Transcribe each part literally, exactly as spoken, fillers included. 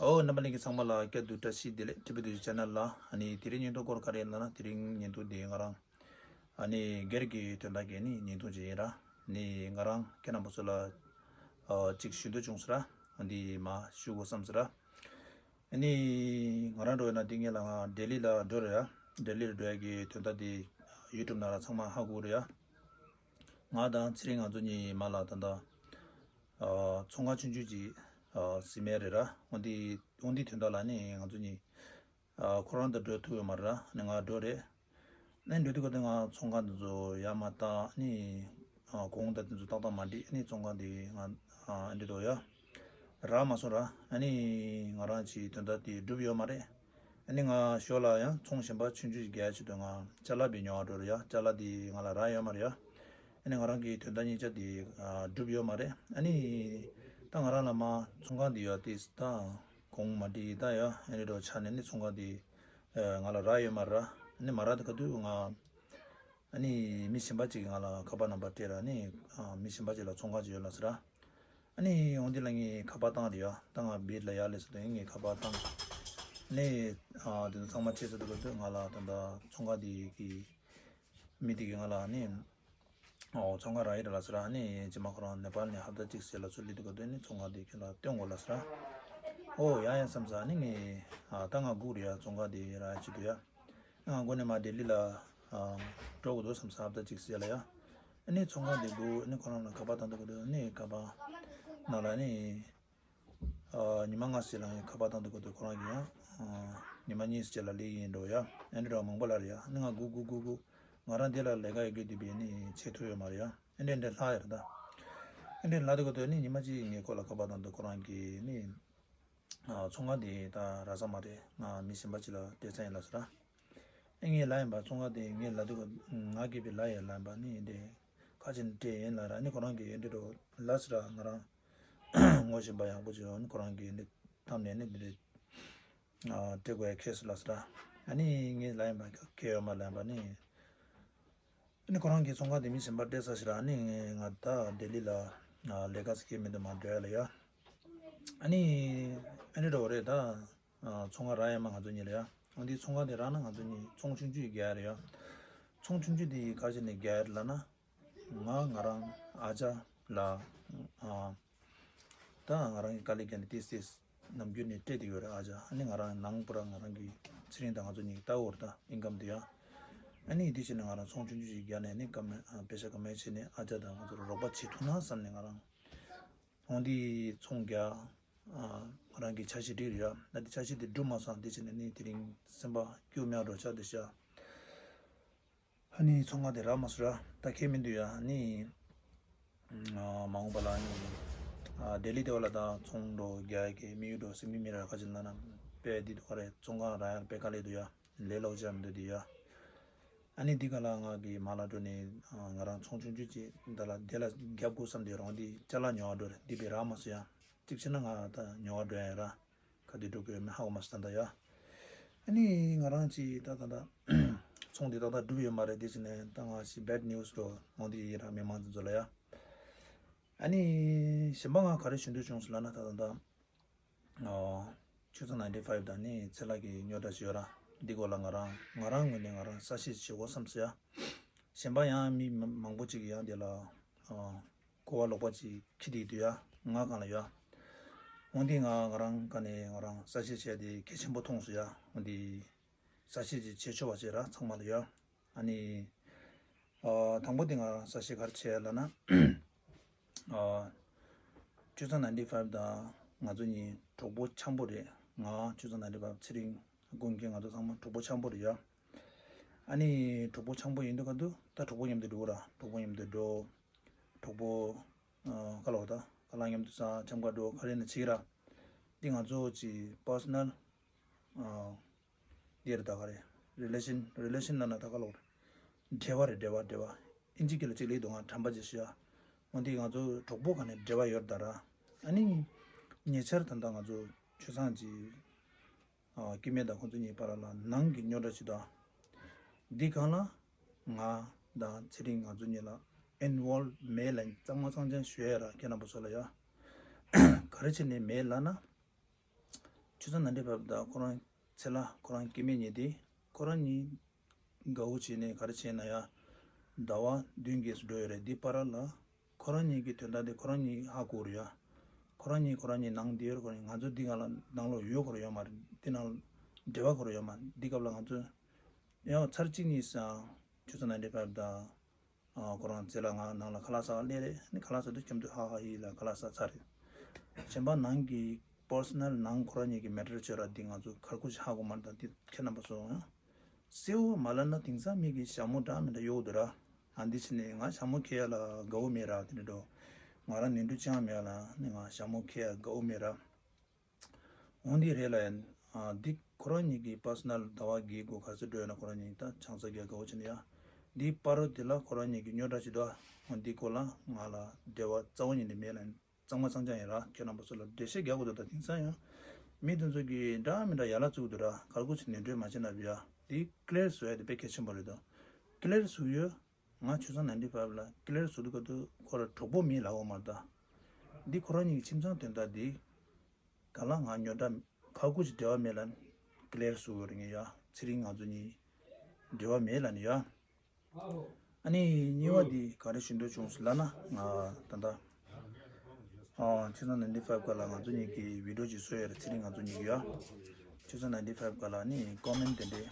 ཨོ། རྣམ་པ་ལྷན་རྒྱས་ཚང་མ་ལ་བསྐྱར་དུ་བཀྲ་ཤིས་བདེ་ལེགས། ཊི་བི་དུས་ཆེ་ནལ་ལ། ཨ་ནི་དེ་རིང་བརྙན་ཐུང་སྐོར་ག་རེ་ཡིན་ལབ་ན། དེ་རིང་བརྙན་ཐུང་འདི་ང་རང་ཨ་ནི་སྒེར་གྱི་དོན་དག་གི་ནི་བརྙན་ཐུང་ཅིག་ཡིན་ར། ནི་ང་རང་ཁྱེད་རྣམ་པ་ཚོ་ལ་ཨ་ཅིག་ཞུ་འདོད་བྱུང་ཟེར་ར། འདི་མ་ཞུ་དགོས་བསམ་ཟེར་ར། ཨ་ནི་ང་རང་འགྲོ་ཡོད་ན་འདི་ངེད་ལ་ང་ལྡི་ལི་ལ་འགྲོ་རེད་ཡ། ལྡི་ལི་ལ་འགྲོ་ཡ་གི་དོན་དག་འདི་ཡུ་ཊུབ་ནང་ལ་ཚང་མ་ཧ་གོ་རེད་ཡ། ང་དང་ཚེ་རིང་ང་ཚོ་གཉིས་མ་ལ་ད་ལྟ་ཨ་ཚོང་ཁང་ཆུང་ཆུང་ཅིག་ཨ་ཟིན་མེད་རེད་ར། འོན་ཏེ་འོན་ཏེ་དོན་དག་ལ་ནི་ང་ཚོ་གཉིས་ཨ་ཁོ་རང་དང་འགྲོ་ཐུབ་ཡོད་མ་རེད་ར། ནི་ང་འགྲོ་རེད། ནི་འགྲོ་དུས་ག་དུས་ང་ཚོང་ཁང་དེ་ཚོ་ཡར་མར་བལྟ། ནི་ཨ་གོང་དང་དེ་ཚོ་ཏག་ཏག་མ་འགྲིག་ནི་ཚོང་ཁང་དེ་ང་ཨ་འགྲིག་འདུག་ཡ། རག་མ་སོང་ར། ཨ་ནི་ང་རང་གི་དོན་དག་དེ་འགྲུབ་ཡོད་མ་རེད། ཨ་ནི་ང་ཞོར་ལ་ཡང་ཚོང་གཞན་པ་ཆུང་ཆུང་ཞིག་རྒྱག་ཆེད་དུ་ང་ཅ་ལག་པའི་ཉོ་བར་འགྲོ་རེད་ཡ། ཅ་ལག་དེ་ང་ལ་རག་ཡོད་མ་རེད་ཡ། ཨ་ནི་ང་རང་གི་དོན་དག་གཉིས་ཆ་དེ་ཨ་འགྲུབ་ཡོད་མ་རེད། ཨ་ནི་ད་ང་རང་ལ་མ་ཚོང་ཁང་དེ་ཡོད་དེ་ད་གོང་མ་འགྲིག་ད་ཡ། ཨ་ནི་འགྲོ་ཆ་ནས་ནི་ཚོང་ཁང་དེ་ཨ་ང་ལ་རག་ཡོད་མ་རེད། ཨ་ནི་མ་རག་དེ་ག་དུས་ང་ཨ་ནི་མི་གཞན་པ་ཅིག་གིས་ང་ལ་ཁ་པར་ནམ་བར་སྤྲད་ར། ནི་ཨ་མི་གཞན་པ་ཅིག་ལ་ཚོང་ཁང་ཅིག་ཡོད་ལབ་ཟེར་ར། ཨ་ནི་འོན་ཏེ་ལ་ངས་ཁ་པར་བཏང་རེད་ཡ། ད་ང་བེད་ལ་ཡར་སླེབས་ཚར་དུས་ངས་ཁ་པར་བཏང་། ནི་ཨ་དེ་ཚོ་ཚང་མ་བྱས་ཚར་དུས་སྐབས་དུས་ང་ལ་ད་ལྟ་ཚོང་ཁང་དེ་གི་མི་དེ་གིས་ང་ལ་ནི་ཨོ་ཚོང་ཁང་རག་ཡོད་རེད་ལབ་ཟེར་ར། ནི་རྗེས་མ་ཁོ་རང་ནེ་པཱལ་ནས་ཧབ་ཏ་གཅིག་ཟེར་ལ་ཚུར་སླེབས་དུས་སྐབས་དུས་ནི་ཚོང་ཁང་དེ་ཁྱོད་ལ་སྟོན་དགོས་ལབ་ཟེར་ར། ཨོ་ཡ་ཡ་བསམ་ས། ནི་ངས་ཨ་ད་ང་སྒུག་རེད་ཡ། ཚོང་ཁང་དེ་རག་ཡ་ཆེད་དུ་ཡ། ང་མགོ་ནས་མར་ལྡི་ལི་ལ་ཨ་འགྲོ་དགོས་འདུག་བསམ་ས། ཧབ་ཏ་གཅིག་ཟེར་ལ་ཡ། ཨ་ནི་ཚོང་ཁང་དེ་སྒུག་ཨ་ནི་ཁོ་རང་ལ་ཁ་པར་བཏང་དུས་སྐབས་དུས་ནི་ཁ་པར་ནང་ལ་ནི་ཨ་ཉི་མ་ལྔ་ཙམ་ལ་ངས་ཁ་པར་བཏང་དུས་སྐབས་དུས་ཁོ་རང་གིས་ཡང་ཨ་ཉི་མ་གཉིས་ཙམ་ལ་སླེབས་ཀྱི་ཡིན་འགྲོ་ཡ། ཨ་ནི་འདྲ་མང་པོ་ལབ་རེད་ཡ། ཨ་ནི་ང་སྒུག་སྒུག་སྒུག་སྒུག་ང་རང་འདི་ལ་ལས་ཀ་ཡོད་རྒྱུ་དེ་བས་ནི་བྱེད་ཐུབ་ཡོད་མ་རེད་ཡ། ཨ་ནི་འདྲ་ལྷག་ཡོད་རེད་ད། ཨ་ནི་ལྷག་དུས་སྐབས་དུས་ནི་ཉི་མ་གཅིག་ངས་ཁོ་ལ་ཁ་པར་བཏང་དུས་ཁོ་རང་གིས་ནི་ཨ་ཚོང་ཁང་དེ་ད་རག་ས་མ་རེད། ང་མི་གཞན་པ་ཅིག་ལ་སྤྲད་ས་ཡིན་ལབ་ཟེར་ར། ཨེ་ངས་ལབ་ཡིན་པ། ཚོང་ཁང་དེ་ངས་ལབ་དུས་ང་གིས་བི་ལབ་ཡིན་ལབ་ཡིན་པ། ནི་འདི་ཁ་ཆེ་ནས་སྤྲད་ཡིན་ལབ་ར། ནི་ཁོ་རང་གིས་འདི་འདྲ་ལབ་ཟེར་ར། ང་རང་ངོ་ཤེས་པ་ཡག་པོ་ཅིག་ཡོད། ནི་ཁོ་རང་གིས་འདི་གཏམ་ནས་ནི་འདི་འདྲ་ཨ་སྤྲད་དགོས་ཡ་ཁེལ་སོང་ལབ་ཟེར་ར། ཨ་ནི་ངས་ལབ་ཡིན་པ། ཁེལ་ཡོད་མ་ལབ་ཡིན་པ། ནི་ཨ་ནི་ཁོ་རང་གིས་ཚོང་ཁང་དེ་མི་གཞན་པར་སྤྲད་ས་ཞིག་ར། ཨ་ནི་ང་ད་ལྡི་ལི་ལ་ཨ་ལས་ཀ་ཟེར་མཁན་མི་འདུག་མ་འགྲོ་ཡ་ལ་ཡ། ཨ་ནི་ཨ་ནི་འགྲོ་རེད་ད། ཨ་ཚོང་ཁང་རག་ཡ་མ་ང་ཚོ་གཉིས་ལ་ཡ། འོན་ཏེ་ཚོང་ཁང་དེ་རག་ན་ང་ཚོ་གཉིས་ཚོང་ཆུང་ཆུང་རྒྱག་ཡ་རེད་ཡ། ཚོང་ཆུང་ཆུང་དེ་ག་ཅི་ནས་རྒྱག་ཡ་རེད་ལབ་ན། ང་ང་རང་ཨ་ཅག་ལ་ཨ། ད་ང་རང་གི་དཀའ་ལས་བརྒྱབ་ནས་ཏིས་ཏིས་ནམ་རྒྱུན་ནས་སྤྲད་དེ་ཡོད་རེད་ཨ་ཅག། ཨ་ནི་ང་རང་ནང་པུ་ར་ང་རང་གི་ཚེ་རིང་དང་ང་ཚོ་གཉིས་ཀྱི་ལྟ་བུར་ད་ཨིན་ཀམ་དེ་ཡ། ཨ་ནི་དེ་བྱས་ནས་ང་རང་ཚོང་ཆུང་ཆུང་ཞིག་རྒྱག་ནས་ནི་ཀ་མེ་ཨ་པེ་ཤ་ཀ་མེ་བྱས་ནས་ཨ་ཅག་དང་ང་ཚོར་རོགས་པ་བྱེད་ཐུབ་ན་བསམ་ནས་ང་རང་འོང་དེ་ཚོང་རྒྱག་ཨ་ང་རང་གི་འཆར་གཞི་འགྲིག་རེད་ཡ། ད་དེ་འཆར་གཞི་དེ་འགྲུབ་མ་སོང་། དེ་བྱས་ནས་ནི་དེ་རིང་སེམས་པ་སྐྱོ་མེད་འགྲོ་ཆགས་འདུག་ཤག་ཨ་ནི་ཚོང་ཁང་དེ་རག་མ་སོང་ར། ད་ཁྱད་མི་འདུག་ཡ། ཨ་ནི་ཨ་མ་འོངས་པ་ལ་ཨ་ནི་ཨ་ལྡི་ལི་དེ་བ་ལ་ད་ཚོང་འགྲོ་རྒྱག་གི་དམིགས་ཡུལ་འགྲོ་སེམས་མི་མི་ར་ཁ་ཅིག་ལ་ན་དཔེ་འདི་འདུག་ག་རེད། ཚོང་ཁང་རག་ཡ་དཔེ་དཀའ་ལས་འདུག་ཡ། ལས་སླ་པོ་ཅིག་མི་འདུག་འདི་ཡ། ཨ་ནི་འདི་ག་ལ་ང་གི་མ་ལ་འགྲོ་ནས་ཨ་ང་རང་ཚོང་ཆུང་ཆུང་ཅིག་འདི་ལ་དེ་ལ་རྒྱབ་དགོས་བསམ་དེ་རང་འདི་ཅ་ལག་ཉོ་བ་འགྲོ་རེད། འདི་དཔེ་རག་མ་སོང་ཡ། གཅིག་བྱས་ན་ང་ད་ཉོ་བ་འགྲོ་ཡ་ར། ག་དུས་འགྲོ་གི་ཡོད་མེད་ཧ་གོ་མ་སོང་ད་ལྟ་ཡ། ཨ་ནི་ང་རང་ཅིག་ད་ད་ད་ཚོང་འདི་ཏག་ཏག་འགྲུབ་ཡོད་མ་རེད། དེ་བྱས་ནས་ད་ང་ཞིག་བེཌ་ནིའུ་སི་འགྲོ་འོང་དེ་ཡིན་ར། མི་མང་ཚོ་ཚོ་ལ་ཡ། ཨ་ནི་གཞན་པ་ང་ག་རེ་ཞུ་འདོད་བྱུང་སོང་ལབ་ན། ད་ད་ད་ཨ་ཆུ་ཚོད་ནའིན་ཊི་ཕའིབ་དང་ནི་ཚེ་ལྷ་གི་རྙོག་དྲ་ཞིག་ཡོད་ར། འདི་སྐོར་ལ་ང་རང་ང་རང་ངོས་ནས་ང་རང་གསལ་བཤད་བྱེད་དགོས་བསམ་སོང་ཡ། གཞན་པ་ཡང་མི་མང་པོ་ཅིག་གིས་ཡང་དེ་ལ་ཨ་གོ་བ་ལོག་པ་ཅིག་འཁྱེར་བསྡད་འདུག་ཡ། ང་སྒང་ལ་ཡ། འོན་ཏེ་ང་ང་རང་སྒང་ནས་ང་རང་གསལ་བཤད་བྱས་ཏེ་གལ་ཆེན་པོ་མཐོང་སོང་ཡ། འོན་ཏེ་གསལ་བཤད་ཅིག་བྱེད་ཆོག་པ་བྱས་ར་ཚང་མ་ལ་ཡ། ཨ་ནི་ཨ་དང་པོ་དེ་ང་རང་གསལ་བཤད་ག་རེ་བྱས་ལབ་ན། ཨ་ཆུ་ཚོད་ནའིན་ཊི་ཕའིབ་དང་ང་ཚོ་གཉིས་གྲོགས་པོ་འཆམ་པོ་རེད། ང་ཆུ་ཚོད་ནའིན་ཊི་ཕའིབ་ཚེ་རིང་ཀུན་མཁྱེན་ང་ཚོ་ཚང་མ་གྲོགས་པོ་འཆམ་པོ་རེད་ཡ། ཨ་ནི་གྲོགས་པོ་འཆམ་པོ་ཡིན་དུས་ག་དུས་ད་གྲོགས་པོ་མཉམ་དུ་འགྲོ་ར། གྲོགས་པོ་མཉམ་དུ་འགྲོ། གྲོགས་པོ་ཨ་ག་ལ་བ་ད་ག་ལ་མཉམ་དུ་ཟ་འཆམ་ག་འགྲོ་ག་རེ་ན་བྱེད་ར། འདི་ང་ཚོ་ཅིག་པར་སོ་ནལ་ཨ་འདི་རེད་ད་ག་རེ། རི་ལེ་ཤན་རི་ལེ་ཤན་ལབ་ན་ད་ག་ལ་བ་རེད། འབྲེལ་བ་རེད། འབྲེལ་བ་འབྲེལ་བ། ཨིན་ཇི་སྐད་ལ་ཅིག་ལབ་འདུག་ང་དྲན་པ་བརྗེད་ཤག་འོན་ཏེ་ང་ཚོ་གྲོགས་པོ་ག་ནས་འབྲེལ་བ་ཡོད་ད་ར། ཨ་ནི་ཉེ་ཆར་ད་ལྟ་ང་ཚོ་ཆུ་ཚང་ཅིག་ཨ་སྐྱེ་དམན་དང་ཁོང་ཚོ་གཉིས་བར་ལ་ནང་གི་རྙོག་དྲ་ཅིག་དང་། འདི་སྒང་ལ་ང་དང་ཚེ་རིང་ང་ཚོ་གཉིས་ལ་ཨིན་ཝོལབ་མེད་ལབ་གཙང་མ་གཙང་རྐྱང་ཞུ་ཡ་ར། ཁྱེད་རྣམ་པ་ཚོ་ལ་ཡ། ག་རེ་བྱས་ནས་མེད་ལབ་ན། ཆུ་ཚང་ནང་འདྲེན་ཕེབས་ད་ཁོ་རང་ཚེ་ལ་ཁོ་རང་སྐྱེ་དམན་གཉིས་དེ་ཁོ་རང་གཉིས་དགའ་བོ་བྱས་ནས་ག་རེ་བྱས་ན་ཡ། ཟླ་བ་བདུན་བརྒྱད་ཙམ་འགྲོ་ཡོད་རེད། འདི་བར་ལ་ཁོ་རང་གཉིས་ཀྱི་དོན་དག་དེ་ཁོ་རང་གཉིས་ཧ་གོ་རེད་ཡ། ཁོ་རང་གཉིས་ཁོ་རང་གཉིས་ནང་བསྡད་ཡོད་རེད། ཁོ་རང་ང་ཚོ་འདི་ག་ལ་ནང་ལོགས་ཡོད་ཁོ་རང་ཡོད་མ་རེད། འདི་ནང་འབྲེལ་བ་ཁོ་རང་ཡོད་མ་རེད། འདི་སྐབས་ལ་ང་ཚོ་ཡང་ཚར་གཅིག་གཉིས་སང་ཆུ་ཚང་ནང་འདྲེན་ཕེབས་ད། ཨ་ཁོ་རང་ཚེ་ལ་ང་ནང་ལ་ཁ་ལག་ཟ་ག་སླེབས་རེད། ནི་ཁ་ལག་ཟ་དུས་ཁྱིམ་དུ་ཧ་ཧ་ཧི་ལ་ཁ་ལག་ཟ་ཚར་རེད། གཞན་པ་ནང་གི་པར་སོ་ནལ་ནང་ཁོ་རང་གཉིས་ཀྱི་མེ་ཊར་བྱོས་ར་འདི་ང་ཚོ་ཁར་ཁུ་ཞིག་ཧ་གོ་མ་རེད། ད་འདི་ཁྱེད་རྣམ་པ་ཚོ་ཡང་གསལ་བོ་མ་ལབ་ན་དེང་སང་མི་གི་ཞྭ་མོ་འདྲ་མི་འདྲ་གཡོག་འདུག་ར། ཨ་འདི་ཕྱིན་ནས་ང་ཞྭ་མོ་ཁྱེར་ཡ་ལ་དགའ་བོ་མེད་ར། དེ་འདྲ་འགྲོ་ང་རང་ནོར་འཁྲུལ་ཅང་མེད་ཡ་ལ་ནི་ང་ཞྭ་མོ་ཁྱེར་ཡ་དགའ་བོ་མེད་ར། འོན་ཏེ་རེད་ལ་ཡིན། ཨ་འདི་ཁོ་རང་གཉིས་ཀྱི་པར་སོ་ནལ་ཟླ་བ་བརྒྱད་དགུ་ག་ཚོད་འགྲོ་ཡོད་ན་ཁོ་རང་གཉིས་ད་ཆང་ས་རྒྱག་དགའ་བོ་བྱས་ནས་ཡ། འདི་པར་རོ་དེ་ལ་ཁོ་རང་གཉིས་ཀྱི་རྙོག་དྲ་ཅིག་འདུག་འོན་ཏེ་ཁོ་ལ་ང་ལ་འབྲེལ་བ་རྩ་བ་ཉིད་ནས་མེད་ལ་ཡིན། གཙང་མ་གཙང་རྐྱང་ཡིན་ར། ཁྱེད་རྣམ་པ་ཚོ་ལ་འགྲེལ་བཤད་རྒྱག་དགོས་འདུག་ད་དེང་སང་ཡང་མི་དེ་ཚོ་གིས་འདྲ་མི་འདྲ་ཡ་ལ་བཙུགས་འདུག་ར། གར་སྒོ་ཆེ་ནས་འགྲོས་མ་བྱེད་ན་བི་ཡ། འདི་ཀི་ལེར་བཟོ་ཡ་དེ་དཔེ་གལ་ཆེན་པོ་རེད་དོ། ཀི་ལེར་བཟོ་ཡོད། ང་ཆུ་ཚང་ནན་ཊི་ཕའིབ་ལ་ཀི་ལེར་བཟོ་དུས་སྐབས་དུ་ཁོ་ར་གྲོགས་པོ་མིན་ལབ་འོ་མ་རེད་ད། འདི་ཁོ་རང་གཉིས་ཀྱི་ཁྱིམ་ཚང་དོན་དག་འདི། ག་ལ་ང་རྙོག་དྲ་ཁ་ཁུ་ཅིག་འབྲེལ་བ་མེད་ལ་ཀི་ལེར་བཟོ་དགོས་རེད། ངས་ཡ་ཚེ་རིང་ང་ཚོ་གཉིས་འབྲེལ་བ་མེད་ལ་ནི་ཡ། ཨ་ནི་གཉིས་པ་འདི་ག་རེ་ཞུ་འདོད་བྱུང་ཟེར་ལབ་ན་ང་ད་ལྟ་ཨ་ཆུ་ཚང་ནན་ཊི་ཕའིབ་སྐོར་ལ་ང་ཚོ་གཉིས་ཀྱི་བི་ཌིའོ་ཅིག་བཟོས་ཡོད་རེད། ཚེ་རིང་ང་ཚོ་གཉིས་ཀྱི་ཡ། ཆུ་ཚང་ནན་ཊི་ཕའིབ་སྐོར་ལ་ནི་ཀོ་མེན་ཊི་དེ་འདྲའི་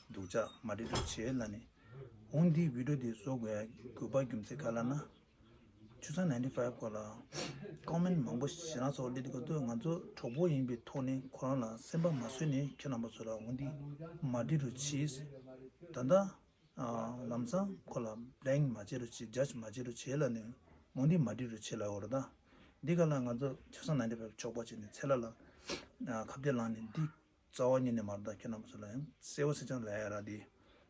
སྡུག་ཅག་མ་འགྲིག་འགྲིག་བྱས་ལ་ནི། འོང་འདི་བི་ཌིའོ་འདི་བཟོ་དགོས་ཡ་དགོས་པ་རྒྱུ་མཚན་ག་ལ་ན། ཆུ་ཚང་ནན་ཊི་ཕའིབ་སྐོར་ལ་ཀོ་མེན་ཊི་མང་པོ་ཞེ་དྲག་ཚོགས་ལི་དི་ག་དུ་ང་ཚོ་གྲོགས་པོ་ཡིན་པའི་ཐོག་ནས་ཁོ་རང་ལ་སེམས་པ་མ་བཟོད་ནས་ཁྱེད་རྣམ་པ་ཚོ་ལ་འོང་འདི་མ་འགྲིག་རུ་བྱས། ད་ལྟ་ལམ་སང་ཁོ་ལ་བི་ལེམ་མ་བྱེད་རུ་བྱས། ཇཇ་མ་བྱེད་རུ་བྱས་ལ་ནས་འོང་འདི་མ་འགྲིག་རུ་བྱས་ལ་འོ་ར། ད་འདི་ག་ལ་ང་ཚོ་ཆུ་ཚང་ནན་ཊི་ཕའིབ་ཕྱོགས་པ་བྱས་ནས་ཚེ་ལ་ལ་ཁ་གཏད་ལངས་ནས་འདི། རྩ་བ་ཉིད་ནས་མ་རེད། ད་ཁྱེད་རྣམ་པ་ཚོ་ལ་ཡང་གསལ་བོ་གསལ་རྐྱང་ལབ་ཡ་ར་དེ།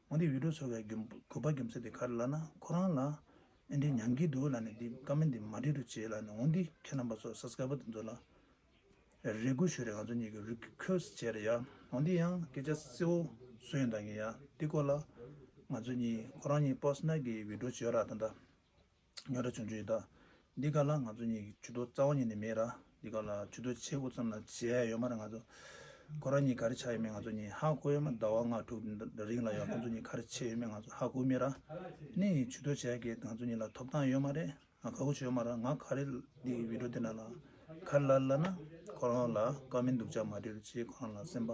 འོན་ཏེ་བི་ཌིའོ་བཟོ་བའི་རྒྱུ་དགོས་པ་རྒྱུ་མཚན་དེ་ག་རེ་ལབ་ན་ཁོ་རང་ལ་ཨེ་འདྲའི་མྱང་གི་འདུག་ལབ་ནས་དེ་ཀོ་མེན་ཊི་དེ་མ་འགྲིག་རུ་བྱས་ལབ་ནས། འོན་ཏེ་ཁྱེད་རྣམ་པ་ཚོ་སབ་སི་ཀ་རའིབ་པར་དེ་ཚོ་ལ་རེ་སྐུལ་ཞུ་རེད། ང་ཚོ་གཉིས་ཀྱི་རི་ཁུ་ཨེ་སི་ཊི་བྱས་རེད་ཡ། འོན་ཏེ་ཡང་སྐད་ཆ་གསལ་བོ་བཟོས་ཡོད་ད་ངས་ཡ། དེ་སྐོར་ལ་ང་ཚོ་གཉིས་ཁོ་རང་གཉིས་པར་སོ་ནལ་གྱི་བི་ཌིའོ་བྱས་ཡོད་ར། ད་ལྟ། རྙོག་དྲ་བྱུང་བྱུང་ཡོད་ད། འདི་ག་ལ་ང་ཚོ་གཉིས་ཇུས་གཏོགས་རྩ་བ་ཉིད་ནས་མེད་ར། འདི་ག་ལ་ཇུས་གཏོགས་བྱེད་དགོས་ཙམ་ལ་བྱེད་ཡ་ཡོད་མ་རེད། ང་ཚོ་ཁོ་རང་གཉིས་ག་རེ་ཆགས་ཡོད་མེད་ང་ཚོ་གཉིས་ཧ་གོ་ཡོད་མ། ཟླ་བ་ལྔ་དྲུག་རིང་ལ་ཡང་ཁོ་ཚོ་གཉིས་ག་རེ་བྱས་ཡོད་མེད་ང་ཚོ་ཧ་གོ་མེད་ར། ནི་ཇུས་གཏོགས་བྱེད་ཡ་གི་ང་ཚོ་གཉིས་ལ་ཐོབ་ཐང་ཡོད་མ་རེད། ང་ཁག་པོ་བྱས་ཡོད་མ་ར། ང་ག་རེ་འདི་བི་ཌིའོ་དེ་ནང་ལ་ག་རེ་ལབ་ལབ་ན་ཁོ་རང་ལ་ཀོ་མེན་ཊི་སྡུག་ཅག་མ་འགྲིག་རུ་བྱས། ཁོ་རང་ལ་སེམས་པ་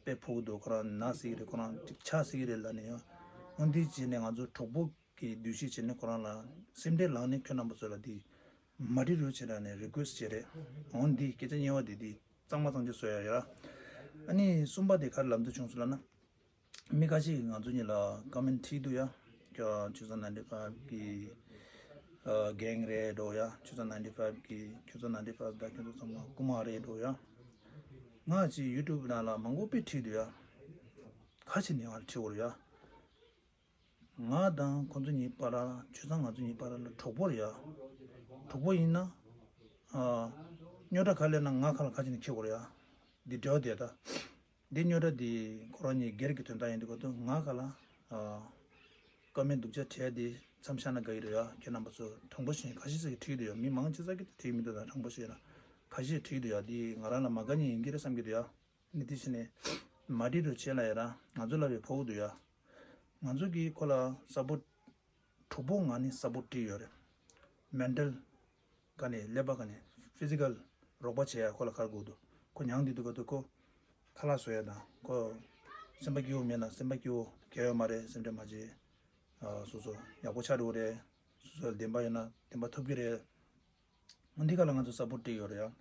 དཔེ་ཕོག་གི་འདུག་ཁོ་རང་ན་སྲིད་ཀྱི་རེད། ཁོ་རང་ཅིག་ཆགས་སྲིད་ཀྱི་རེད་ལབ་ནས་ཡང་འོན་ཏེ་བྱས་ནས་ང་ཚོ་གྲོགས་པོ། གི་འདུ་ཤེས་བྱས་ནས་ཁོ་རང་ལ་སེམས་ཁྲལ་ལངས་ནས་ཁྱོད་རྣམ་པ་ཚོ་ལ་འདི་མ་འགྲིག་རུ་བྱེད་ར་ནས་རི་ཀུ་ཨེ་སི་ཊི་བྱས་རེད། འོང་འདི་སྐད་ཆ་གཉིས་པ་འདི་འདི་གཙང་མ་གཙང་ཆེ་བཟོ་ཡ་ཡ། ཨ་ནི་གསུམ་པ་འདི་ག་རེ་ལབ་འདོད་བྱུང་སོང་ལབ་ན། མི་ཁ་ཤས་ཀྱིས་ང་ཚོ་གཉིས་ལ་ཀོ་མེན་ཊི་བྲིས་འདུག་ཡ། ཁྱོད་ཆུ་ཚང་ནན་ཊི་ཕའིབ་གི་གེང་རེད་འགྲོ་ཡ། ཆུ་ཚང་ནན་ཊི་ཕའིབ་གི་ཁྱོད་ཚོ་ནན་ཊི་ཕའིབ་དང་ཁྱོད་ཚོ་ཚང་མ་རྐུ་མ་རེད་འགྲོ་ཡ། ང་ཅིག་ཡུ་ཊུབ་ནང་ལ་མང་པོ་དཔེ་བྲིས་འདུག་ཡ། ཁ་ཆེ་ནས་ང་ལ་བྲིས་འོར་ཡ། ང་དང་ཁོང་ཚོ་གཉིས་བར་ལ་ཆུ་ཚང་ང་ཚོ་གཉིས་བར་ལ་གྲོགས་པོ་རེད་ཡ། གྲོགས་པོ་ཡིན་ན། ཨ། རྙོག་དྲ་ག་ལས་ན་ང་ཁ་ལ་ཁ་ཅིག་ནས་འཁྱེར་དགོས་རེད་ཡ། འདི་འབྲེལ་བ་དེ་ད། འདི་རྙོག་དྲ་འདི་ཁོ་རང་གཉིས་སྒེར་གྱི་དོན་དག་ཡིན་དུས་ག་དུས་ང་ཁ་ལ། ཨ། ཀོ་མེན་ཊི་སྡུག་ཅག་བྲིས་འདི་མཚམས་བཞག་ན་དགའ་གི་རེད་ཡ། ཁྱེད་རྣམ་པ་ཚོ་དྲང་པོ་བཤད་ཁ་ཤས་ཤིག་གིས་བྲིས་འདུག་ཡ། མི་མང་ཆེ་ས་གིས་བྲིས་མི་འདུག་ད་དྲང་པོ་བཤད་ན་ཁ་ཤས་བྲིས་འདུག་ཡ། འདི་ང་རང་ལ་མ་དགའ་མཁན་ཡིན་གྱི་རེད་བསམ་གྱི་འདུག་ཡ། ནི་དེ་བཞིན་ནས་མ་འགྲིག་རུ་བྱེད་ལ་ཡ་ར་ང་ཚོ་ལ་བའི་ཕོག་འདུག་ཡ། ང་ཚོ་གིས་ཁོ་ལ་སཔོར་ཊི། གྲོགས་པོ་ང་ནི་སཔོར་ཊི་སྤྲད་ཡོད་རེད། མེན་ཊལ་ག་ནས་ཀླད་པ་ག་ནས་ཕི་ཛི་ཀལ་རོགས་པ་བྱེད་ཡ་ཁོ་ལ་ག་རེ་དགོས་འདུག་ཁོ་མྱངས་འདི་འདུག་ག་འདུག་ཁོ་ཁ་ལག་བཟོ་ཡ་དང་ཁོ་སེམས་པ་སྐྱིད་པོ་མེད་ན་སེམས་པ་སྐྱིད་པོ་གལ་ཡོད་མ་རེད། སེམས་ཁྲལ་མ་བྱེད། ཨ། སོ་སོ་ཡག་པོ་ཆགས་འགྲོ་གི་རེད། སོ་སོ་ལ་བདེན་པ་ཡོད་ན་བདེན་པ་ཐོབ་ཀྱི་རེད། འདི་ག་ལ་ང་ཚོ་སཔོར་ཊི་སྤྲད་ཡོད་རེད་ཡ།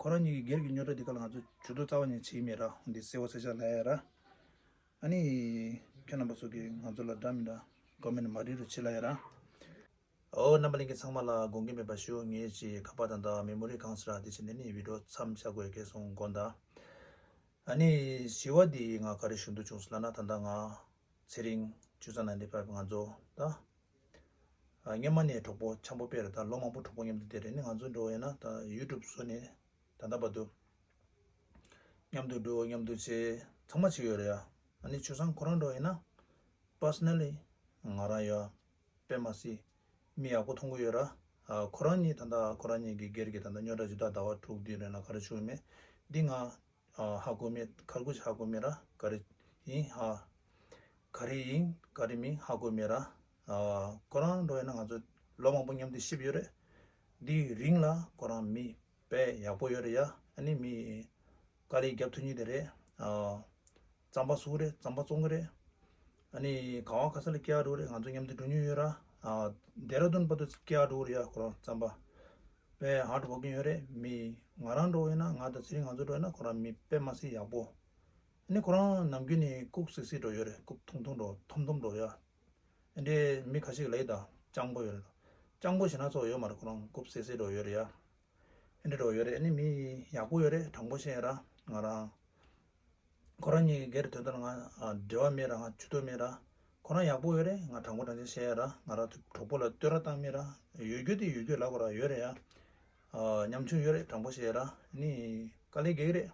ཁོ་རང་གཉིས་ཀྱི་སྒེར་གྱི་རྙོག་དྲ་འདི་ག་ལ་ང་ཚོ་ཇུས་གཏོགས་རྩ་བ་ཉིད་བྱེད་ཀྱི་མེད་ར། འདི་གསལ་བོ་གསལ་རྐྱང་ལབ་ཡ་ར། ཨ་ནི། ཁྱེད་རྣམ་པ་ཚོ་གིས་ང་ཚོ་ལ་འདྲ་མི་འདྲ་ཀོ་མེན་ཊི་མ་འགྲིག་རུ་བྱེད་ལབ་ཡ་ར། ཨོ་རྣམ་པ་ལྷན་རྒྱས་ཚང་མ་ལ་དགོངས་འགལ་མེད་པ་ཞུ། ངས་ཅིག་ཁ་པར་དང་ད་མེ་མོ་རི་གང་ཟེར་ར་དེ་བྱས་ནས་ནི་བི་ཌིའོ་མཚམས་བཞག་དགོས་ཀྱི་སོང་དགོངས་དག་ཨ་ནི་བཞི་བ་འདི་ང་ག་རེ་ཞུ་འདོད་བྱུང་ཟེར་ལབ་ན་ད་ལྟ་ང་ཚེ་རིང་ཆུ་ཚང་ནང་འདི་ཕར་ང་ཚོ་ད། ཨ། སྔོན་མ་ནས་གྲོགས་པོ་འཆམ་པོ་དཔེ་རེད། ད་ལོ་མང་པོ་གྲོགས་པོ་མཉམ་དུ་བསྡད་རེད། ནི་ང་ཚོ་འགྲོ་ཡིན་ན་ད་ཡུ་ཊུབ་བཟོས་ནས་ད་ལྟ་བར་དུ་མཉམ་དུ་འགྲོ་མཉམ་དུ་བྱེད་ཚང་མ་བྱེད་ཡོད་རེད་ཡ། ཨ་ནི་ཆུ་ཚང་ཁོ་རང་འགྲོ་ཡིན་ན་པར་སོ་ནལ་ལི་ང་རང་ཡ་དཔེ་མ་སྲིད་མི་ཡག་པོ་མཐོང་གི་ཡོད་ར། ཨ། ཁོ་རང་གཉིས་ད་ལྟ་ཁོ་རང་གཉིས་ཀྱི་སྒེར་གྱི་ད་ལྟ་རྙོག་དྲ་ཇི་ལྟར་ཟླ་བ་དྲུག་བདུན་རེད་ན་ག་རེ་བྱུང་མེད་འདི་ང་ ཨ་ཧ་གོ་མེད། ཁར་ཁུ་ཅིག་ཧ་གོ་མེད་ར། ག་རེ་ཡིན་ཧ། ག་རེ་ཡིན་ག་རེ་མིན་ཧ་གོ་མེད་ར། ཨ་ཁོ་རང་འགྲོ་ཡིན་ན་ང་ཚོ་ལོ་མང་པོ་མཉམ་དུ་ཤི་བ་ཡོད་རེད། འདི་རིང་ལ་ཁོ་རང་མི་དཔེ་ཡག་པོ་ཡོད་རེད་ཡ། ཨ་ནི་མི་དཀའ་ལས་རྒྱབ་ཐུབ་མཁན་དེ་རེད། ཨ་རྩམ་པ་བཟོ་གི་རེད། རྩམ་པ་བཙོང་གི་རེད། ཨ་ནི་ག་བ་ག་ས་ལ་སྐྱེལ་འགྲོ་གི་རེད། ང་ཚོ་མཉམ་དུ་འགྲོ་མྱོང་ཡོད་ར། ཨ་ལྡེ་ར་ལྡུན་བར་དུ་སྐྱེལ་འགྲོ་གི་རེད་ཡ། ཁོ་རང་རྩམ་པ་དཔེ་ཧར་ཌི་ཝོར་ཀིང་ཡོད་རེད། མི་ང་རང་འགྲོ་ཡིན་ན། ང་དང་ཚེ་རིང་ང་ཚོ་འགྲོ་ཡིན་ན་ཁོ་རང་མི་དཔེ་མ་སྲིད་ཡག་པོ། ཨ་ནི་ཁོ་རང་ནམ་རྒྱུན་ནས་ལྐུགས་སིག་སིག་འགྲོ་ཡོད་རེད། ལྐུགས་ཐུང་ཐུང་འགྲོ། ཐོམ་ཐོམ་འགྲོ་ཡ། ཨ་འདྲས་མི་ཁ་ཤས་ཀྱིས་ལབ་ཡོད་ད། སྤྱང་པོ་ཡོད་རེད། སྤྱང་པོ་ཞེ་ན་ཚོ་ཡོད་མ་རེད། ཁོ་རང་ལྐུགས་སིག་སིག་འགྲོ་ཡོད་རེད་ཡ། ཨ་འདྲས་འགྲོ་ཡོད་རེད། ཨ་ནི་མི་ཡག་པོ་ཡོད་རེད། དྲང་པོ་བཤད་ཡ་ར། ང་རང་ཁོ་རང་གཉིས་ཀྱི་སྒེར་དོན་དག་ལ་ང་ཨ་འབྲེལ་བ་མེད་ར། ང་ཇུས་གཏོགས་མེད་ར། ཁོ་རང་ཡག་པོ་ཡོད་རེད། ང་དྲང་པོ་དྲང་བཞག་བཤད་ཡ་ར། ང་རང་གྲོགས་པོ་ལ་བསྟོད་ར་བཏང་མེད་ར། ཡོད་རྒྱུ་དེ་ཡོད་རྒྱུ་ལབ་དགོས་ར། ཡོད་རེད་ཡ། ཨ་ཉམ་ཆུང་ཡོད་རེད། དྲང་པོ་བཤད་ཡ་ར། ཨ་ནི་དཀའ་ལས་རྒྱག་གི་རེད།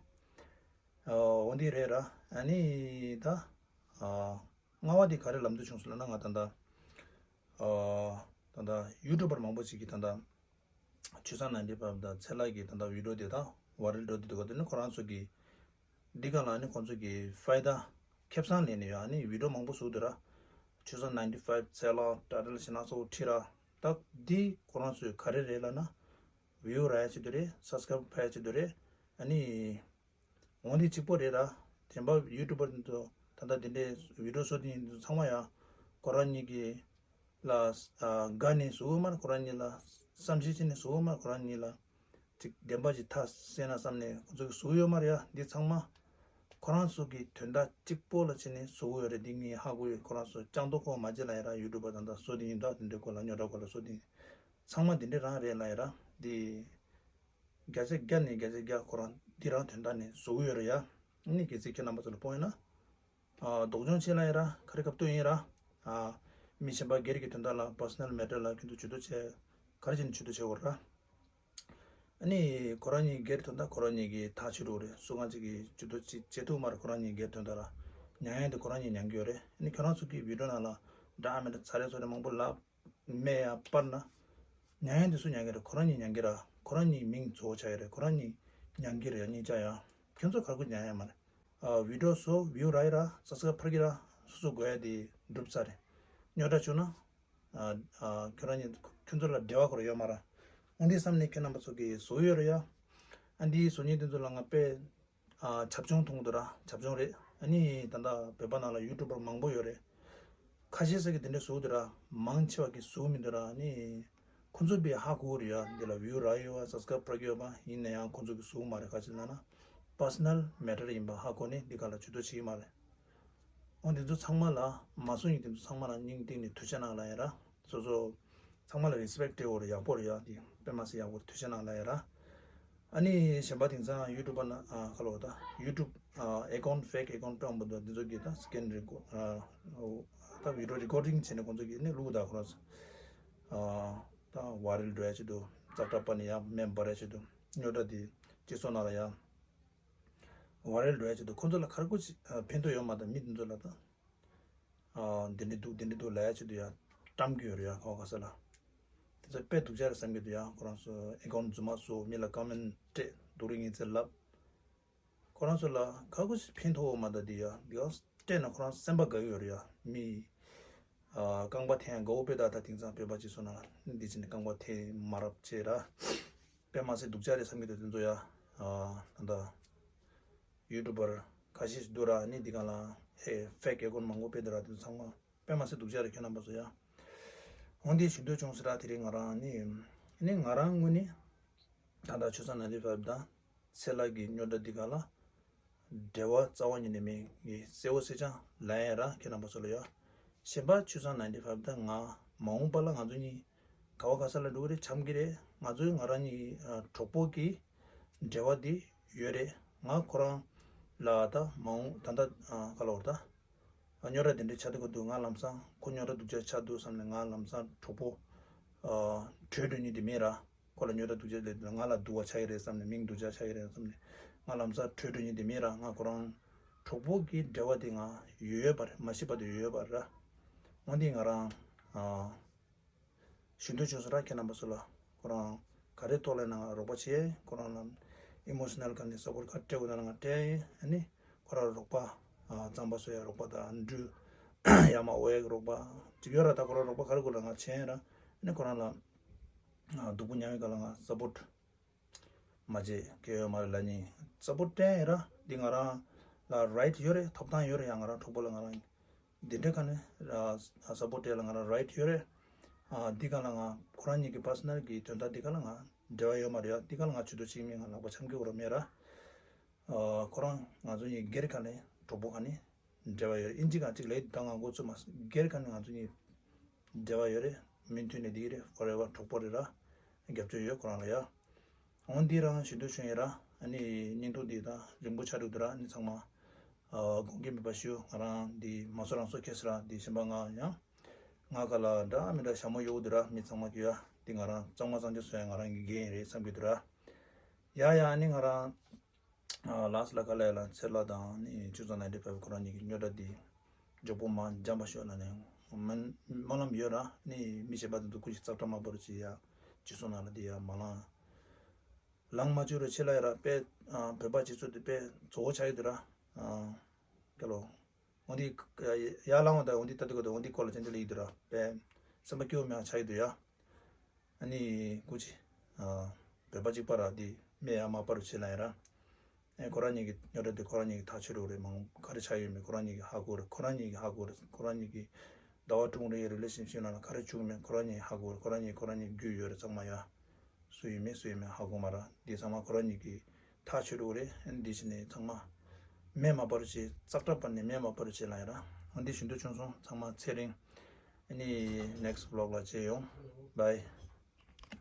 ཨ་འོ་འདི་རེད་ར། ཨ་ནི་ད་ཨ་རྔ་བ་འདི་ག་རེ་ལབ་འདོད་བྱུང་སོང་ལབ་ན། ང་ད་ལྟ་ཨ་ད་ལྟ་ཡུ་ཊུབ་པར་མང་པོ་ཞིག་གིས་ད་ལྟ་ཆུ་སྲང་ནའིན་ཊི་ཕའིབ་དང་ཚེ་ལྷ་གི་ད་ལྟ་བི་ཌི་ཡོ་དེ་དག་ཝའི་རལ་འགྲོ་དུས་དེ་ག་དེ་ནི་ཁོ་རང་ཚོ་གི་འདི་ག་ལ་ནི་ཁོང་ཚོ་གི་ཕའི་ད་ཁེ་བཟང་ལེན་ནི་ཡོད། ཨ་ནི་བི་ཌི་ཡོ་མང་པོ་བཟོ་དུས་ར། ཆུ་སྲང་ནའིན་ཊི་ཕའིབ། ཚེ་ལྷ། ཊའི་ཊལ་ཞེ་ན་ཚོ་ཁྲིད་ར། ད་འདི་ཁོ་རང་ཚོའི་ག་རེ་རེད་ལབ་ན། བིའུ་རག་ཡ་ཆེད་དུ་རེད། སབ་སི་ཀ་རའིབ་འཕར་ཡ་ཆེད་དུ་རེད། ཨ་ནི་འོ་འདི་གཅིག་པོ་རེད་ར། གཞན་པ་ཡུ་ཊུབ་པར་འདི་ཚོ་ད་ལྟ་འདི་འདྲའི་བི་ཌི་ཡོ་བཟོ་དེ་ཚོ་ཚང་མ་ཡ་ཁོ་རང་གཉིས་ཀྱི་ལ་ཨ་དགའ་ནས་བཟོ་གི་མ་རེད། ཁོ་རང་གཉིས་ལ་བསམ་ཤེས་བྱས་ནས་བཟོ་གི་མ་རེད། ཁོ་རང་གཉིས་ལ་ཅིག་བདེན་པ་ཅིག་ཐག་བསད་ན་བསམ་ནས་ཁོ་ཚོ་གིས་བཟོ་གི་ཡོད་མ་རེད་ཡ། འདི་ཚང་མ་ཁོ་རང་ཚོ་གི་དོན་དག་གཅིག་པོ་ལ་བྱས་ནས་བཟོ་གི་ཡོད་རེད། འདི་ངས་ཧ་གོ་ཡོད། ཁོ་རང་ཚོ་སྤྱང་ཏོ་ཁོ་མ་བྱེད་ལབ་ཡ་ར། ཡུ་ཊུབ་པར་ད་ལྟ་བཟོ་དེ་ཡིན་ད། དེ་འདྲའི་སྐོར་ལ་རྙོག་དྲ་སྐོར་ལ་བཟོ་དེ་ཚང་མ་དེ་འདྲ་རང་རེད་ལབ་ཡ་ར། འདི་བརྒྱ་ཆ་བརྒྱ་ནས་བརྒྱ་ཆ་བརྒྱ་ཁོ་རང་འདི་རང་དོན་དག་ནས་བཟོ་གི་ཡོད་རེད་ཡ། ཨ་ནི་གལ་སྲིད་ཁྱེད་རྣམ་པ་ཚོ་ལ་དཔང་ཡོད་ན། ཨ་སྡུག་སྦྱོང་བྱེད་ལབ་ཡ་ར། ག་རེ་སྐབས་སྟོན་ཡིན་ར། ཨ་མི་གཞན་པ་སྒེར་གྱི་དོན་དག་ལ་པར་སོ་ནལ་མེ་ཊར་ལ་ཁྱོད་ཚོ་ཇུས་གཏོགས་བྱེད། ག་རེ་བྱས་ནས་ཇུས་གཏོགས་བྱེད་དགོས་ར། ཨ་ནི་ཁོ་རང་གཉིས་སྒེར་དོན་དག་ཁོ་རང་གཉིས་ཀྱིས་ཐག་ཆོད་འགྲོ་རེད། སུ་གང་ཅིག་གིས་ཇུས་གཏོགས་བྱེད་བྱེད་ཐུབ་མ་རེད། ཁོ་རང་གཉིས་སྒེར་དོན་དག་ལ་མྱངས་ཡ་དེ་ཁོ་རང་གཉིས་མྱངས་ཀྱི་ཡོད་རེད། ཨ་ནི་ཁྱོད་རང་ཚོ་གི་བི་ཌི་ཡོ་ནང་ལ་འདྲ་མི་འདྲ་ཚ་རེ་ཚོ་རེ་མང་པོ་ལབ། མེད་ཡ་པར་ན། མྱངས་ཡ་དེ་སུ་མྱངས་ཀྱི་རེད། ཁོ་རང་གཉིས་མྱངས་ཀྱི་ར། ཁོ་རང་གཉིས་མིང་བཙོག་ཆགས་ཡ་རེད། ཁོ་རང་གཉིས་མྱངས་ཀྱི་རེད་ཡ། གཉིས་ཆ་ཡ། ཁྱོད་ཚོ་ག་རེ་གི་མྱངས་ཡ་མ་རེད། ཨ་བི་ཌི་ཡོ་བཟོ། བིའུ་རག་ཡ་ར། སབ་སི་ཀ་རའིབ་འཕར་གྱི་ར། སོ་སོ་དགོས་ཡ་དེ་འགྲུབ་ཚར་རེད། རྙོག་དྲ་བྱུང་ན། ཨ་ཨ་ཁྱོད་རང་གཉིས་ཁྱོད་ཚོ་ལ་འབྲེལ་བ་ཁོ་རང་ཡོད་མ་ར། འོ་འདི་བསམ་ནས་ཁྱེད་རྣམ་པ་ཚོ་གིས་བཟོ་ཡོད་རེད་ཡ། ཨ་འདི་བཟོ་མཁན་དེ་ཚོ་ལ་ང་དཔེ་ཨ་བྱབ་ཆུང་མཐོང་གི་འདུག་ར། བྱབ་ཆུང་རེད། ཨ་ནི་ད་ལྟ་བོད་པ་ནང་ལ་ཡུ་ཊུབ་པར་མང་པོ་ཡོད་རེད། ཁ་ཤས་ཟེར་གི་དེ་འདྲ་བཟོ་འདུག་ར། མང་ཆེ་བ་གིས་བཟོ་མི་འདུག་ར། ཨ་ནི་ཁོ་ཚོ་དཔེ་ཧ་གོ་གི་རེད་ཡ། འདི་ལ་བིའུ་རག་ཡོད་པ། སབ་སི་ཀ་རའིབ་འཕར་གི་ཡོད་པ། ཡིན་ན་ཡང་ཁོ་ཚོ་གིས་བཟོ་གི་མ་རེད། ག་ཅི་ལབ་ན་པར་སོ་ནལ་མེ་ཊར་ཡིན་པ་ཧ་གོ་ནས་འདི་ག་ལ་ཇུས་གཏོགས་བྱེད་ཀྱི་མ་རེད། འོ་འདི་ཚོ་ཚང་མ་ལ་མ་གསུང་ཡིན། འདི་ཚོ་ཚང་མ་ལ་སྙིང་གཏིང་ནས་ཐུགས་རྗེ་གནང་ལབ་ཡ་ར། སོ་སོ་ཚང་མ་ལ་རི་སི་པེག་སྤྲད་དགོས་རེད། ཡག་པོ་རེད་ཡ། འདི་དཔེ་མ་སྲིད་ཡག་པོ་རེད། ཐུགས་རྗེ་གནང་ལབ་ཡ་ར། ཨ་ནི་གཞན་པ་དེང་སང་ཡུ་ཊུབ་པ་ན་ཨ་ཁ་ལོ་ད་ཡུ་ཊུབ་ཨ་ཨེ་ཀའུན་ཕེག་ཨེ་ཀའུན་སྤྲོད་འབུ་འདུག་འདི་ཚོ་གིས་ད་སི་ཀིན་རི་ཀོཌ་ཨ་ད་བི་ཌི་ཡོ་རི་ཀོར་ཌིང་བྱས་ནས་ཁོང་ཚོ་གིས་ནི་བླུགས་ད། ཁོ་རང་ཚོ་ཨ་ད་ཝའི་རལ་འགྲོ་ཡ་ཆེད་དུ་ཙག་སྒྲ་པ་ནི་ཡ་མེ་འབར་ཡ་ཆེད་དུ་རྙོག་དྲ་དེ་སྤྱི་ཚོགས་ནང་ལ་ཡ་ཝའི་རལ་འགྲོ་ཡ་ཆེད་དུ་ཁོང་ཚོ་ལ་ཁ་ཁུ་ཅིག་ཕན་ཐོགས་ཡོད་མ་རེད། མི་དེ་ཚོ་ལ་ད། ཨ་འདི་འདྲ་འདུག་འདི་འདྲ་འདུག་ལབ་ཡ་ཆེད་དུ་ཡ་བཀྲམ་གྱི་ཡོད་རེད་ཡ། ཁ་བ་ག་ས་ལ། དེ་ཚོ་དཔེ་སྡུག་ཅག་རེད་བསམ་གྱི་འདུག་ཡ། ཁོ་རང་ཚོ་ཨེ་ཀའུན་རྫུན་མ་བཟོ། མི་ལ་ཀོ་མེན་སྤྲད། སྡུག་རུས་ངན་ཚད་ལབ། ཁོ་རང་ཚོ་ལ་ཁ་ཁུ་ཅིག་ཕན་ཐོགས་མ་ད་འདི་ཡ། འདི་ཡ་སྤྲད་ན་ཁོ་རང་སེམས་པ་དགའ་གི་ཡོད་རེད་ཡ། མི་ཨ་རྐང་པ་འཐེན་ཡ་དགའ་བོ་དཔེ་ད། ད་དེང་སང་བོད་པ་སྤྱི་ཚོགས་ནང་ལ་འདི་བྱས་ནས་རྐང་པ་འཐེན་མ་རབས་བྱས་ར། དཔེ་མ་སྲིད་སྡུག་ཅག་རེད་བསམ་གྱི་འདུག་དེ་ཚོ་ཡ། ཨ་ད་ད། ཡུ་ཊུབ་པར་ཁ་ཤས་ཤིག་འདུག་ར། ནི་འདི་ག་ལ་ཧེ་ཕེག་ཨེ་ཀའུན་མང་པོ་སྤེལ་འདུག་ར། དེ་ཚོ་ཚང་མ་དཔེ་མ་སྲིད་སྡུག་ཅག་རེད། ཁྱོད་རྣམ་པ་ཚོ་ཡ། འོ་འདི་ཞུ་འདོད་བྱུང་ཟེར་ར། དེ་རིང་ང་རང་ནི་ནི་ང་རང་ངོས་ནས་ད་ལྟ་ཆུ་སྲང་ནའིན་ཊི་ཕའིབ་དང་ཚེ་ལྷ་གི་རྙོག་དྲ་འདི་ག་ལ་འབྲེལ་བ་རྩ་བ་ཉིད་ནས་མེད། ངས་གསལ་བོ་གསལ་རྐྱང་ལབ་ཡ་ར། ཁྱེད་རྣམ་པ་ཚོ་ལ་ཡ། གཞན་པ་ཆུ་སྲང་ནའིན་ཊི་ཕའིབ་དང་ང་མ་འོངས་པ་ལ་ང་ཚོ་གཉིས་ག་བ་ག་ས་ལ་འགྲོ་གི་རེད། འཆམ་གི་རེད། ང་ཚོའི་ང་རང་གཉིས་ཨ་གྲོགས་པོ་གི་འབྲེལ་བ་འདི་ཡོད་རེད། ང་ཁོ་རང་ལ་ད་མ་འོངས་ད་ལྟ་ཨ་ག་ལ་བར་ད་ཨ་རྙོག་དྲ་དེ་འདྲ་ཆགས་བསྡད་ཀྱི་འདུག་ང་ལམ་སང་ཁོ་རྙོག་དྲ་སྡུག་ཅག་ཆགས་འདུག་བསམ་ནས་ང་ལམ་སང་གྲོགས་པོ་ཨ་བྲོས་འགྲོ་མཁན་དེ་མིན་ར། ཁོ་ལ་རྙོག་དྲ་སྡུག་ཅག་སླེབས་དུས་ང་ལ་སྡུག་པ་ཆགས་ཀྱི་རེད་བསམ་ནས། མིང་སྡུག་ཅག་ཆགས་ཀྱི་རེད་བསམ་ནས་ང་ལམ་སང་བྲོས་འགྲོ་མཁན་དེ་མིན་ར། ང་ཁོ་རང་གྲོགས་པོ་གི་འབྲེལ་བ་དེ་ང་ཡོད་ཡོད་པ་རེད། མ་ཤི་བར་དུ་ཡོད་ཡོད་པ་རེད་ར། འོ་འདི་ང་རང་ཨ་ཞུ་འདོད་བྱུང་སོང་ར། ཁྱེད་རྣམ་པ་ཚོ་ལ། ཁོ་རང་ག་རེ་ཐོག་ལ་ཡིན་ན་ང་རོགས་པ་བྱེད། ཁོ་རང་ལ་ ཨི་མོ་ཤི་ནལ་ག་ནས་སབ་པོར་ཊི་ག་རེ་སྤྲད་དགོས་ན་ང་སྤྲད་ཡིན། ཨ་ནི་ཁོ་རང་རོགས་པ་ཨ་རྩམ་པ་བཟོ་ཡ་རོགས་པ་དང་འབྲུ་ཡར་མར་འོ་ཡ་གི་རོགས་པ་ཅིག་ཡོད་ར། ད་ཁོ་རང་རོགས་པ་ག་རེ་དགོས་ན་ང་བྱེད་ཡིན་ར། ཨ་ནི་ཁོ་རང་ལ་ཨ་སྡུག་པོ་མྱངས་ཡོད་ག་ལ་ང་སབ་པོར་ཊི་མ་བྱེད་གལ་ཡོད་མ་རེད་ལབ་ནི། སབ་པོར་ཊི་སྤྲད་ཡིན་ར། འདི་ང་རང་ལ་རའིཊ་ཡོད་རེད། ཐོབ་ཐང་ཡོད་རེད། ཡ་ང་རང་གྲོགས་པོ་ལ་ང་རང་འདི་འདྲའི་ཁ་ནས་ཨ་སབ་པོར་ཊི་སྤྲད་ལ་ང་རང་རའིཊ་ཡོད་རེད། ཨ་འདི་ག་ལ་ང་ཁོ་རང་གཉིས་ཀྱི་པར་སོ་ནལ་གྱི་དོན་དག་འདི་ག་ལ་ང་འབྲེལ་བ་ཡོད་མ་རེད། ཡ་འདི་ག་ལ་ང་ཇུས་གཏོགས་བྱེད་མིན། ང་ལག་པ་འཆང་གི་ཡོད་ར་མེད་ར། ཨ་ཁོ་རང་ང་ཚོ་གཉིས་སྒེར་ཁ་ནས་གྲོགས་པོ་ཁ་ནས་འབྲེལ་བ་ཡོད་རེད། ཨིན་ཇི་གང་གཅིག་ལས་ད་ང་འགོ་ཚུགས་མ་སོང་། སྒེར་ཁ་ནས་ང་ཚོ་གཉིས་འབྲེལ་བ་ཡོད་རེད། མུ་མཐུད་ནས་འདི་རེད། ཧྥོར་ཨེ་ཝར་གྲོགས་པོ་རེད་ར། རྒྱབ་སྐྱོར་ཡོད་ཁོ་རང་ལ་ཡ། འོ་འདི་རང་ཞུ་འདོད་བྱུང་ཡིན་ར། ཨ་ནི་སྙིང་སྟོབས་འདི་དང་རིང་པོ་ཆགས་འགྲོ་འདུག་ར། ཨ་ནི་ཚང་མ་ཨ་དགོངས་འགལ་མེད་པ་ཞུ། ང་རང་འདི་མ་སོ་རང་སོ་ཁེ་སི་ར། འདི་གཞན་པ་ང་ཡང་ང་ག་ལ་འདྲ་མི་འདྲ་ཞྭ་མོ་གཡོག་འདུག་ར། མི་ཚང་མ་གི་ཡ་འདི་ང་རང་གཙང་མ་གཙང་རྐྱང་བཟོ་ཡ་ང་རང་གི་འགན་ཡིན་རེད་བསམ་གི་འདུག་ར། ཡ་ཡ་ཨ་ནི་ང་རང་ལགས་ལ་དཀའ་ལས་ལ་ཚེ་ལྷ་དང་ནི་ཆུ་ཚང་ནང་འདྲེ་ཕེབས། ཁོ་རང་གཉིས་ཀྱི་རྙོག་དྲ་འདི་མགྱོགས་པོ་མ་འཇམ་པ་ཤོག་ལ་ནས་སྨོན་ལམ་ཡོད་ར། ནི་མི་གཞན་པ་དང་དུ་ཁུ་ཞིག་ཙག་སྒྲ་མ་པར་བྱེད་ཡ། ཅི་སོང་ན་ལ་འདི་ཡ་མ་ལང་ལང་མ་བཅུག་ར། ཆེ་ལ་ཡ་ར་དཔེ་བོད་པ་སྤྱི་ཚོགས་འདི་དཔེ་བཙོག་པོ་ཆགས་ཡོད་འདུག་ར། ཀ་ལོ། འོ་འདི་ཡར་ལངས་བ་དང་འོ་འདི་ལྟ་དུས་ག་དང་འོ་འདི་སྐོར་ལ་ཅན་ཅན་ལ་ཡིད་དུ་ར་དཔེ་སེམས་པ་སྐྱོ་མེད་ཆགས་ཡོད་འདུག་ཡ། ཨ་ནི་སྐུ་མཁྱེན། ཨ་བོད་པ་གཅིག་པ་ར་འདི་སྨད་ཡ་མ་པ་རུ་བྱེད་ན་ཡ་ར། ཨེ་ཁོ་རང་གཉིས་ཀྱི་རྙོག་དྲ་འདི་ཁོ་རང་གཉིས་ཀྱི་ཐག་ཆོད་རུ་རེད། མང་ག་རེ་ཆགས་ཡོད་མེད་ཁོ་རང་གཉིས་ཀྱི་ཧ་གོ་རེད། ཁོ་རང་གཉིས་ཀྱི་ཧ་གོ་རེད། ཁོ་རང་གཉིས་ཀྱི་ཟླ་བ་དྲུག་རེ་རི་ལེ་ཤན་ཤིབ་ནང་ལ་ག་རེ་བྱུང་མེད་ཁོ་རང་གཉིས་ཧ་གོ་རེད། ཁོ་རང་གཉིས་ཁོ་རང་གཉིས་རྒྱུས་ཡོད་རེད་ཚང་མ་ཡ། སུ་ཡིན་མིན་སུ་ཡིན་མིན་ཧ་གོ་མ་ར། འདི་ཚང་མ་ཁོ་རང་གཉིས་ཀྱི་ཐག་ཆོད་འགྲོ་གི་རེད། འདི་བྱས་ནས་ཚང་མ་སྨད་མ་པ་རུ་བྱེད། ཙག་སྒྲ་པར་ནས་སྨད་མ་པ་རུ་བྱེད་ལ་ཡ་ར། འོ་འདི་ཞུ་འདོད་བྱུང་སོང་། ཚང་མ་ཚེ་རིང་། ཨ་ནི་next vlog ལ་མཇལ་ཡོང་། Bye།